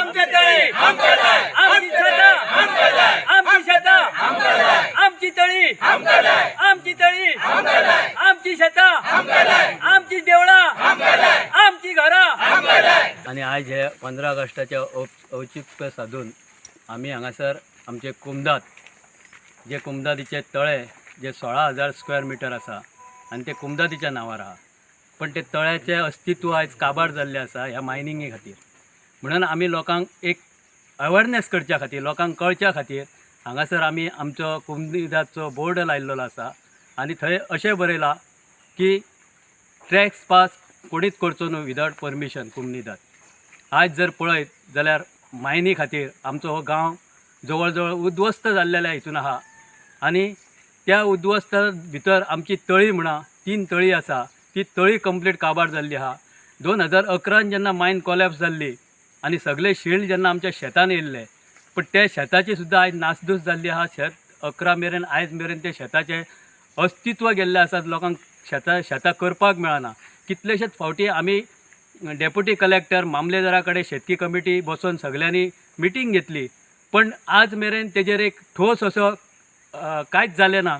आमचे तळे, आमची शेतां, आमची शेतां, आमची तळी, आमची तळी, आमची शेतां, आमची देवळां, आमची घरां. आनी आयज हे 15 ऑगस्टाचे औचित्य सादून आमी हांगासर आमचे कुमदात, जे कुमदादीचे तळे जे 16,000 स्क्वेअर मिटर आसा आनी ते कुमदादीच्या नांवार आहा, पण ते तळ्याचें अस्तित्व आयज काबार जाल्लें आसा ह्या मायनिंगे खातीर. म्हणून आमी लोकांक एक अवेरनेस करच्या खातीर, लोकांक कळच्या खातीर हांगासर आमी आमचो कुमदाचो बोर्ड लायल्लो आसा आनी थंय अशें बरयलां की ट्रेसपास कोणीच करचो न्हू विदावट परमिशन कुमनिदाद. आयज जर पळयत जाल्यार मायनी खातीर आमचो हो गांव जवळ जवळ उद्ध्वस्त जाल्लेल्या हितून आहा आनी त्या उद्ध्वस्त भितर आमची तळी म्हणा, तीन तळी आसा, ती तळी कंप्लीट काबार जाल्ली आहा. 2011न जेन्ना मायन कोलॅप्स जाल्ली आनी सगळे शिल्ड जेन्ना आमच्या शेतान येयल्ले, पण त्या शेताची सुद्दां आयज नासधूस जाल्ली आहा. शेत 11 मेरेन, आयज मेरेन ते शेताचें अस्तित्व गेल्लें आसा. लोकांक शेतां शेतां करपाक मेळना. कितलेशेच फावटी आमी डेप्युटी कलेक्टर, मामलेदारा कडेन, शेतकी कमिटी बसोन सगल्यांनी मिटींग घेतली, पण आज मेरेन तेजेर एक ठोस असो कांयच जालें ना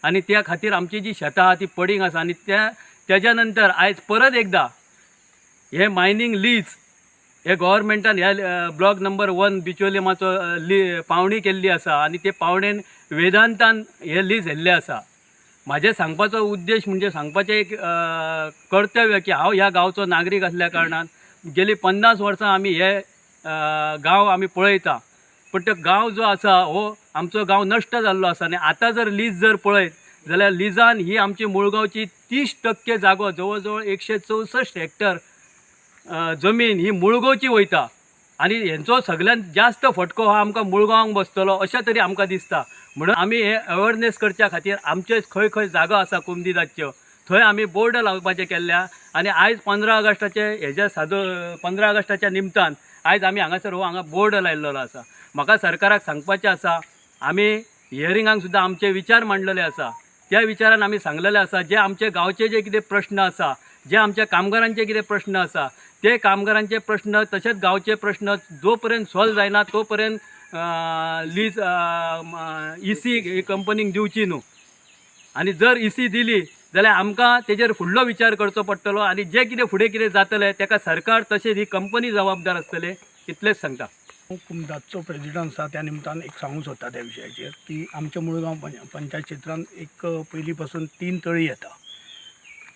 आनी त्या खातीर आमची जी शेतां आहा ती पडींग आसा. आनी त्या तेज्या नंतर आयज परत एकदां हे मायनींग लीज हे गोवोरमेंटान ह्या ब्लॉक नंबर 1 बिचोलिमाचो ली पावणी केल्ली आसा आनी ते पावणेन वेदांतान हे लीज हेल्लें आसा. म्हाजें सांगपाचो उद्देश म्हणजे सांगपाचें एक कर्तव्य की हांव ह्या गांवचो नागरीक आसल्या कारणान गेली 50 वर्सां आमी हे गांव आमी पळयता, पूण तो गांव जो आसा हो आमचो गांव नश्ट जाल्लो आसा. आनी आतां जर लीज जर पळयत जाल्यार लिजान ही आमची मुळगांवची 30% जागो, जवळ जवळ 164 हेक्टर जमीन ही मुळगांवची वयता आनी हेंचो सगळ्यांत जास्त फटको हो आमकां मुळगांवांक बसतलो अशें तरी आमकां दिसता. म्हणून आमी हे अवेरनेस करच्या खातीर आमचे खंय खंय जागो आसा कुमदिदाच्यो, थंय आमी बोर्ड लावपाचे केल्ल्या. आनी आयज 15 ऑगस्टाचे हेज्या सादो 15 ऑगस्टाच्या निमतान आयज आमी हांगासर हो हांगा बोर्ड लायल्लो आसा. म्हाका सरकाराक सांगपाचें आसा, आमी हियरिंगाक सुद्दां आमचे विचार मांडलेले आसा. त्या विचारान आमी सांगलेले आसा, जे आमचे गांवचे जे कितें प्रश्न आसा, जे आमच्या कामगारांचे कितें प्रश्न आसा, ते कामगारांचे प्रश्न तशेंच गांवचे प्रश्न जो पर्यंत सॉल्व जायना तो पर्यंत लीज इसी ही कंपनीक दिवची न्हू. आनी जर इसी दिली जाल्यार आमकां तेजेर फुडलो विचार करचो पडटलो आनी जे कितें फुडें कितें जातलें तेका सरकार तशेंच ही कंपनी जबाबदार आसतले, इतलेंच सांगता. हांव कुमदादचो प्रेजिडंट आसा, त्या निमतान एक सांगूंक सोदता त्या विशयाचेर की आमच्या मुळगांव पंचायत क्षेत्रांत एक पयलीं पासून तीन तळी येता.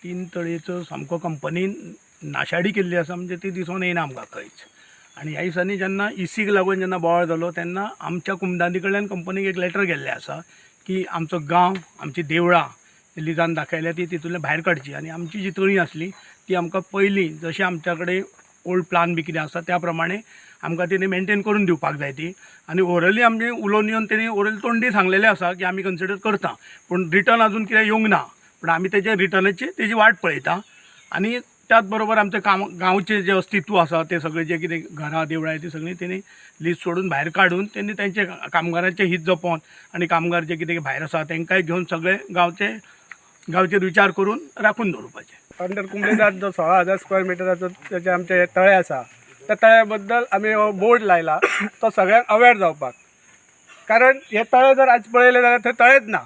तीन तळयेचो सामको कंपनीन नाशाडी केल्ली आसा, म्हणजे ती दिसून येयना आमकां खंयच. आनी ह्या दिसांनी जेन्ना इसीक लागून जेन्ना बोवाळ जालो तेन्ना आमच्या कुमदादी कडल्यान कंपनीक एक लेटर गेल्लें आसा की आमचो गांव, आमची देवळां लिजान दाखयल्या ती तितूंतल्यान भायर काडची आनी आमची जी तळी आसली ती आमकां पयलीं जशें आमच्या कडेन ओल्ड प्लान बी कितें आसा त्या प्रमाणे आमकां तेणी मेनटेन करून दिवपाक जाय ती. आनी ओरली आमचें उलोवन येवन तेणी ओरली तोंडी सांगलेलें आसा की आमी कन्सिडर करता, पूण रिटर्न अजून कितें येवंक ना. पूण आमी तेजे रिटर्नाची तेजी वाट पळयता. आनी त्याच बरोबर आमचें काम गांवचें जें अस्तित्व आसा, तें सगळें जें कितें घरां देवळां ती सगळीं तेणी लीज सोडून भायर काडून तेणी तेंचे कामगारांचें हीत जपोवन आनी कामगार जे कितें भायर आसा तेंकांय घेवन सगळे गांवचेर विचार करून राखून दवरपाचें. अंडर कुमलेदाद जो 16,000 स्क्वेअर मिटराचो तेजे आमचे हे तळे आसा, त्या तळ्या बद्दल आमी हो बोर्ड लायला तो सगळ्यांक अवेर जावपाक, कारण हे तळे जर आज पळयले जाल्यार थंय तळेच ना.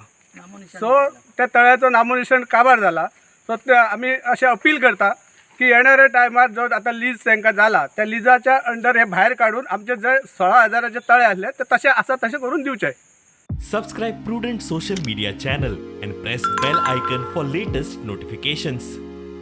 सो त्या तळ्याचो नामोनिशाण काबार जाला. सो ते आमी अशें अपील करता की येणाऱ्या टायमार जो आतां लीज तांकां जाला त्या लिजाच्या अंडर हे भायर काडून आमचे जे 16,000चे तळे आसले ते तशे आसा तशे करून दिवचे. Subscribe Prudent Social Media channel and press bell icon for latest notifications.